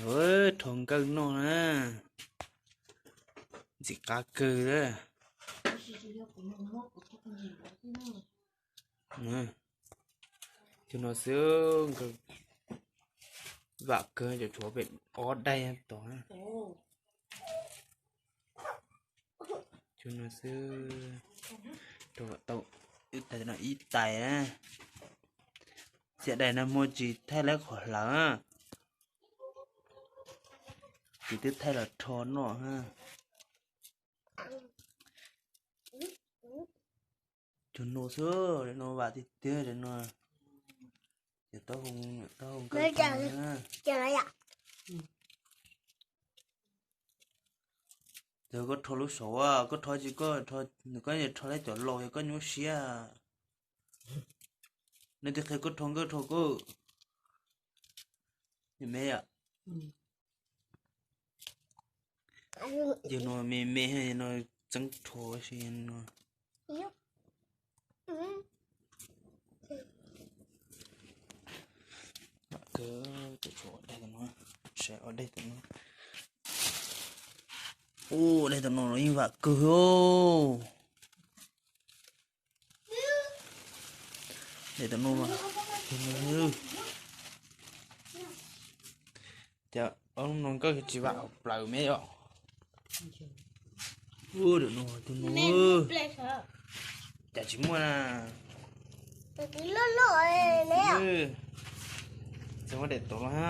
Rho nkawj noj na, ntxim qab kawg lawm. Cov no xwb, vam kawg, cov tshuav pem ob daim tod. Cov no xwb, rau tau ib tais na. Xiam daim no muaj tsis thaij lawv qhov hlawv, ces twb thaij los rho noj. Cov no xwb, daim no vam tiag tiag daim no. Ces taub hau, taub hau nkawj na. Ces koj rho lub saud, koj rho tsis, koj rho, nws koj rho lawv cov laus yog koj nyuaj siab. Nws tias qhia koj rho nkawj rho koj me yom. Yog no me me, yog no txeeb rho si no. Vam kawg, cov tshuav daim no, saib ob daim no. Ua daim no los yeej vam kawg os. Daim no, ces ob lub no nkawj tsis vam hauv plawv me yom. Ua daim no, tus no, cas tsis muaj na. Txawj muab daim tod los ha.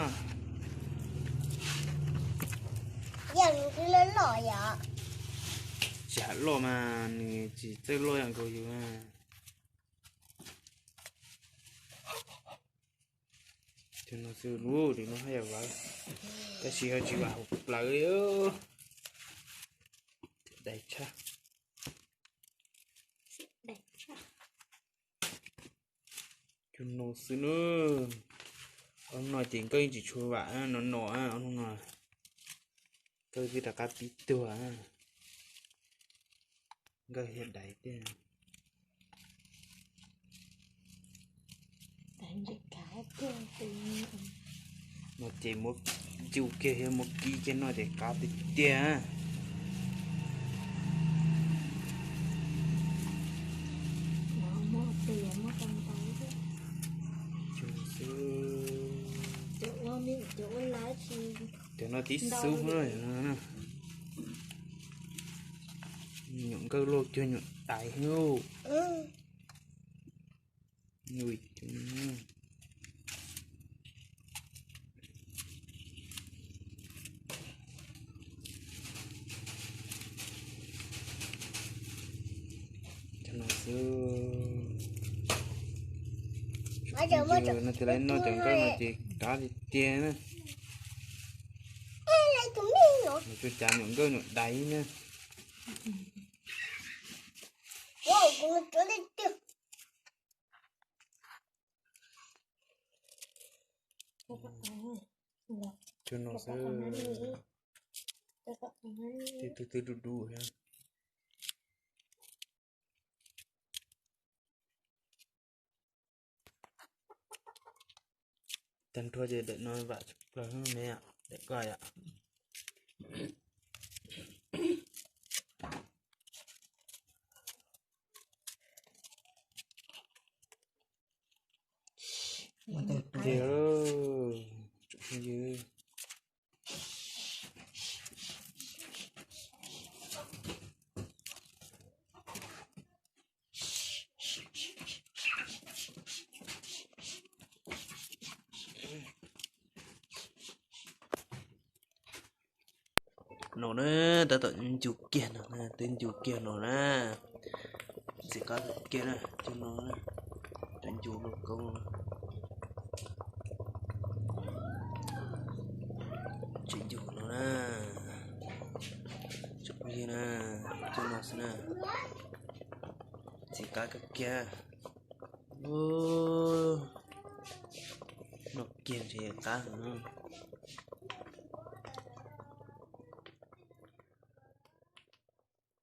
Tsis ham loj mas nws tsis txawj loj yam nkaus yus na. Tus no xwb, tus no haj yam vawv, tab sis ho tsis vam hauv plawv li. Dai tshaj. Tus no xwb na. Ob no ces nkawj yeej tsis tshua vam no no, ob no nkawj twb rov qab pib tuag. Nkawj yog daiv tiag. No ces muab ncu kiag thiab muab kib kiag noj ces qab tiag tiag. Cov no tib xub na. Nyuam nkawj loj cuag nyuam daiv thiab. Cov no xwb. No tus lawv noj cov nkawj no ces qab tiag tiag na. Nws tsuas cas nyuam nkawj nyuam daiv na. Cov no xwb. Twb twb du du thiab. Tag nrho ces daim no vam tshaj plaws me, daim ko yom. Tiag, tsoom phooj ywg. No na, tab tom ncu kiag no, twb ncu kiag no na. Ntxim qab kiag na, cov no, cov ncu lauj kaub. Tseem ncu no na. Tsoom phooj ywg na, cov no xwb na. Ntxim qab kawg kiag. Noj kiag ntshe qab heev.